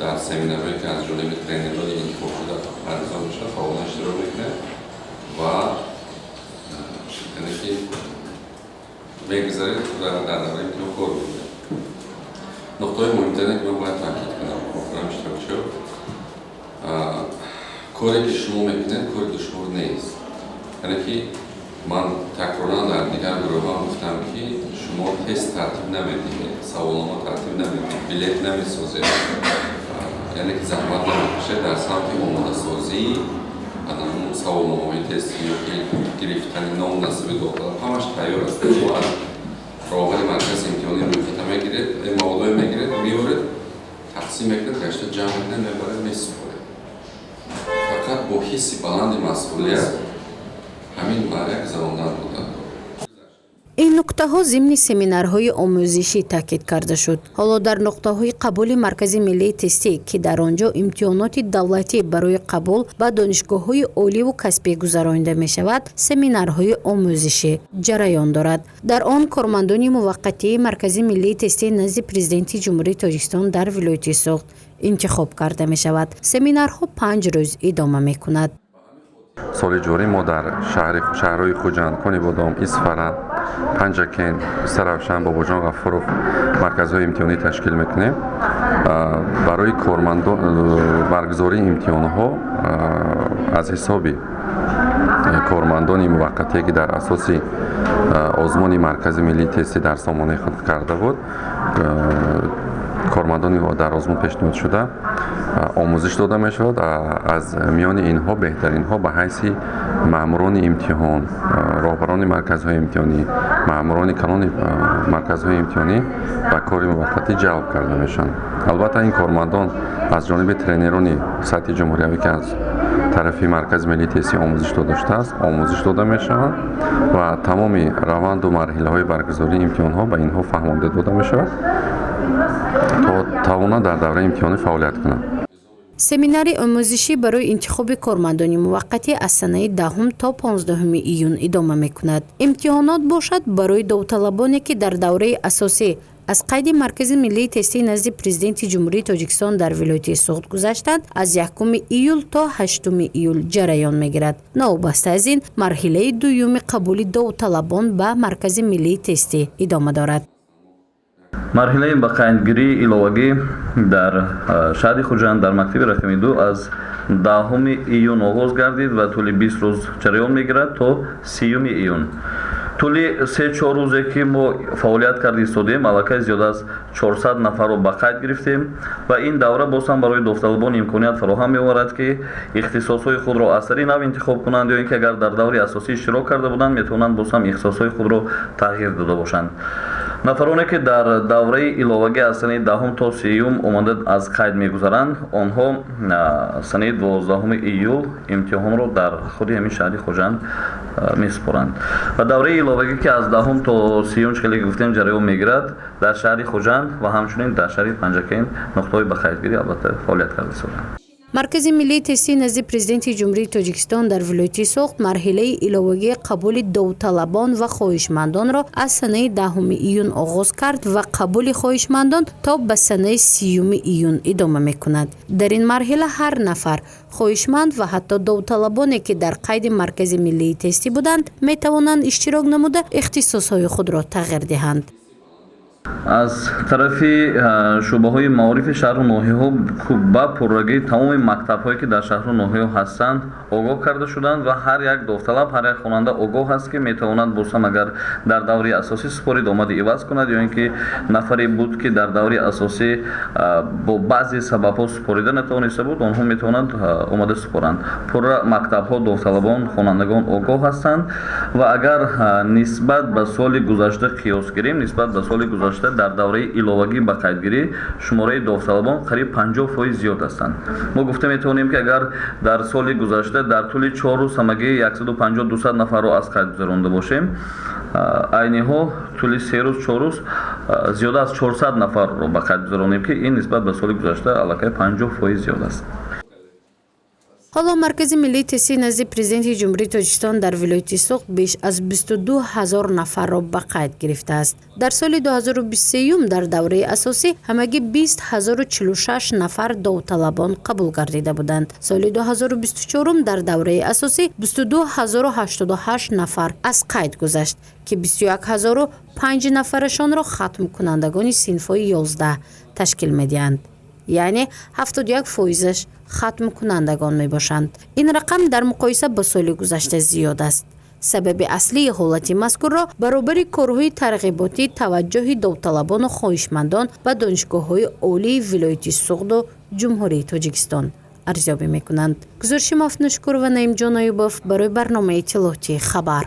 Дар семинарҳое, ки аз ҷониби тренерҳои интихобшуда баргузор мешавад, фаъолона иштирок мекунед ва, яъне ки, мегузаред ва дар давраи имтиҳон кор мекунед. Нуқтаҳои муҳимтаре, ки ман бояд таъкид кунам, муҳтарам иштирокчиё, коре, ки шумо мекунед, кори душвор нест. Яъне ки ман такроран дар дигар гурӯҳҳо гуфтам, ки шумо тест тартиб намедиҳед, саволнома тартиб намедиҳед, билет намесозед, яъне ки заҳмат намекашед дар самти омодасозии анамун саволномаҳои тестӣ ё ки гирифтани ному насиби довталаб. Ҳамаш тайёр аст. Шумо аз роҳбари маркази имтиҳонӣ рӯйхата мегиред, маводҳое мегиред, меоред, тақсим мекунед, гашта ҷамъ мекунед, мебаред, месупоред. Фақат бо ҳисси баланди масъулият ҳамин марҳила гузарондан буд. Ин нуктаҳо зимни семинарҳои омӯзишӣ таъкид карда шуд. Ҳоло дар нуқтаҳои қабули Маркази миллии тестӣ, ки дар он ҷо имтиҳоноти давлатӣ барои қабул ба донишгоҳҳои оливу касбӣ гузаронида мешавад, семинарҳои омӯзишӣ ҷараён дорад. Дар он кормандони муваққатии Маркази миллии тестӣ назди Президенти Ҷумҳурии Тоҷикистон дар вилояти Суғд интихоб карда мешавад. Семинарҳо 5 рӯз идома мекунад. Соли ҷорӣ мо дар шаҳрҳои Хуҷанд, Конибодом, Исфара, Панҷакент, Истаравшан, Бобоҷон Ғафуров марказҳои имтиҳонӣ ташкил мекунем. Барои кормандон баргузории имтиҳонҳо аз ҳисоби кормандони муваққатие, ки дар асоси озмуни Маркази миллии тестӣ дар сомонаи худ карда буд, кормандони дар озмун пешниҳодшуда омӯзиш дода мешавад. Аз миёни инҳо беҳтаринҳо ба ҳайси маъмурони имтиҳон, роҳбарони марказҳои имтиҳонӣ, маъмурони калони марказҳои имтиҳонӣ ба кори муваққатӣ ҷалб карда мешаванд. Албатта, ин кормандон аз ҷониби тренерони сатҳи ҷумҳуриявӣ, ки аз тарафи Маркази миллии тестӣ омӯзиш дода шудааст, омӯзиш дода мешаванд ва тамоми раванду марҳилаҳои баргузории имтиҳонҳо ба инҳо фаҳмонда дода мешавад, то тавонанд дар давраи имтиҳонӣ фаъолият кунанд. Семинари омӯзишӣ барои интихоби кормандони муваққатӣ аз санаи 10 то 15 июн идома мекунад. Имтиҳонот бошад, барои довталабоне, ки дар давраи асосӣ аз қайди Маркази миллии тестӣ назди Президенти Ҷумҳурии Тоҷикистон дар вилояти Суғд гузаштанд, аз 1 июл то 8 июл ҷараён мегирад. Новобаста аз ин, марҳилаи дуюми қабули довталабон ба Маркази миллии тестӣ идома дорад. Марҳилаи ба қайдгирии иловагӣ дар шаҳри Хуҷанд дар мактаби рақами 2 аз 10 июн оғоз гардид ва тӯли 20 рӯз ҷараён мегирад, то 30 июн. Тӯли 3-4 рӯзе, ки мо фаъолият карда истодем, аллакай зиёда аз 400 нафарро ба қайд гирифтем ва ин давра боз ҳам барои довталабон имконият фароҳам меоварад, ки ихтисосҳои худро аз сари нав интихоб кунанд ё ин ки агар дар даври асосӣ иштирок карда буданд, метавонанд боз ҳам ихтисосҳои худро тағйир дода бошанд. Нафароне, ки дар давраи иловагӣ аз санаи 10 то 30 омада аз қайд мегузаранд, онҳо санаи 12 июл имтиҳонро дар худи ҳамин шаҳри Хуҷанд месупоранд ва давраи иловагӣ, ки аз 10 то 30, хеле гуфтем, ҷараён мегирад, дар шаҳри Хуҷанд ва ҳамчунин дар шаҳри Панҷакент нуқтаҳои ба қайдгирӣ албатта фаъолият карда истодаанд. Маркази миллии тестӣ назди Президенти Ҷумҳурии Тоҷикистон дар вилояти Суғд марҳилаи иловагии қабули довталабон ва хоҳишмандонро аз санаи 10 июн оғоз кард ва қабули хоҳишмандон то ба санаи 30 июн идома мекунад. Дар ин марҳила ҳар нафар хоҳишманд ва ҳатто довталабоне, ки дар қайди Маркази миллии тестӣ буданд, метавонанд иштирок намуда, ихтисосҳои худро тағйир диҳанд. Аз тарафи шӯъбаҳои маорифи шаҳру ноҳияҳо ба пуррагии тамоми мактабҳое, ки дар шаҳру ноҳияҳо ҳастанд, огоҳ карда шуданд ва ҳар як довталаб, ҳар як хонанда огоҳ аст, ки метавонад боз ҳам, агар дар даври асосӣ супорид, омада иваз кунад ё ин ки нафаре буд, ки дар даври асосӣ бо баъзе сабабҳо супорида натавониста буд, онҳо метавонанд омада супоранд. Пурра мактабҳо, довталабон, хонандагон огоҳ ҳастанд ва агар нисбат ба соли гузашта қиёс гирем, нисбат ба соли гузашта дар давраи иловагӣ ба қайдгирӣ шумораи довталабон қариб 50% зиёд ҳастанд. Мо гуфта метавонем, ки агар дар соли гузашта дар тӯли 4 рӯз ҳамагӣ 150-200 нафарро аз қайд гузаронда бошем, айни ҳол тӯли 3 рӯз, 4 рӯз зиёда аз 400 нафарро ба қайд гузаронем, ки ин нисбат ба соли гузашта аллакай 50% зиёд аст. Ҳоло Маркази миллии тестӣ назди Президенти Ҷумҳурии Тоҷикистон дар вилояти Суғд беш аз 22 ҳазор нафарро ба қайд гирифтааст. Дар соли 2023 дар давраи асосӣ ҳамагӣ 20 046 нафар довталабон қабул гардида буданд. Соли 2024 дар давраи асосӣ 22 088 нафар аз қайд гузашт, ки 21 005 нафарашонро хатмкунандагони синфҳои 11 ташкил медиҳанд, яъне 71 фоизаш хатмкунандагон мебошанд. Ин рақам дар муқоиса бо соли гузашта зиёд аст. Сабаби аслии ҳолати мазкурро баробари корҳои тарғиботӣ таваҷҷӯҳи довталабону хоҳишмандон ба донишгоҳҳои олии вилояти Суғду Ҷумҳурии Тоҷикистон арзёбӣ мекунанд. Гузориши Мафнушкур ва Наимҷон Аюбов барои барномаи иттилоотии «Хабар».